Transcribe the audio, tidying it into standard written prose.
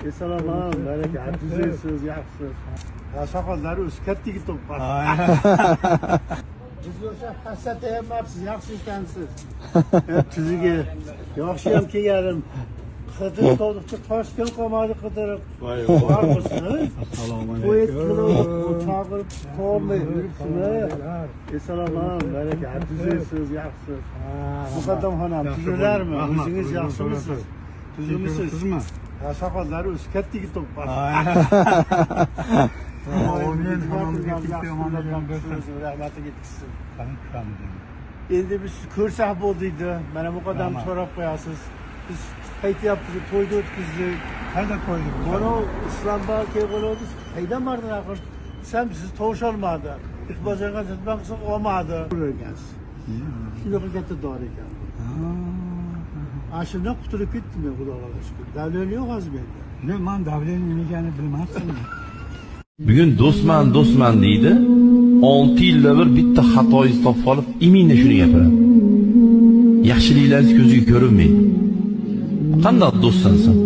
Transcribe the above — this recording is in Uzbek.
Eson omon, baraka, tuzukmisiz, yaxshisiz? Ha, soqollari o'sib katta yigit bo'lib qoldi. Bizga o'sha hasad ayamabsiz, yaxshi ekansiz. Tuzugi yaxshi ham kelganim. Qidirib topdiqcha Toshkent qolmadi qidirib. Bormisiz? Assalomu To'y qilib, chaqirib qolmay yuribsizmi? Eson omon, baraka, tuzukmisiz, yaxshisiz? Muqaddamxonam tuzuklarmi? O'zingiz yaxshimisiz? Tuzukmisiz? Tuzmi? Ha, soqollari o'sib katta yigit bo'lib qoldi. Amin. Xonamizga kimsa yomonlagan bo'lsa, Rahmatiga yetkazsin. qani kutamiz endi. Endi biz ko'rsak bo'ldi deydi. Mana muqaddam Rahmat. So'rab qo'yasiz. Biz qaytyapmiz, to'yni o'tkazdik. Qayda qo'ydik? Mana Islombob kelib qoldi. Qaydan bording axir? Desam, siz tovush olmadi. Iqboljonga nima qilsak olmadi. Ko'rgansiz. Shunaqa katta dori ekan. Ana shundan qutulib ketdim men, Xudoga shukur. Давление yo'q hozir menda. Ne, man давление nimagani bilmasdim. Bugun do'stman, do'stman deydi. 6 yilda bir bitta xatoyingizni topib olib, именно shuni gapiradi. Yaxshiliklaringiz ko'ziga ko'rinmaydi. Qanday do'stsan sen?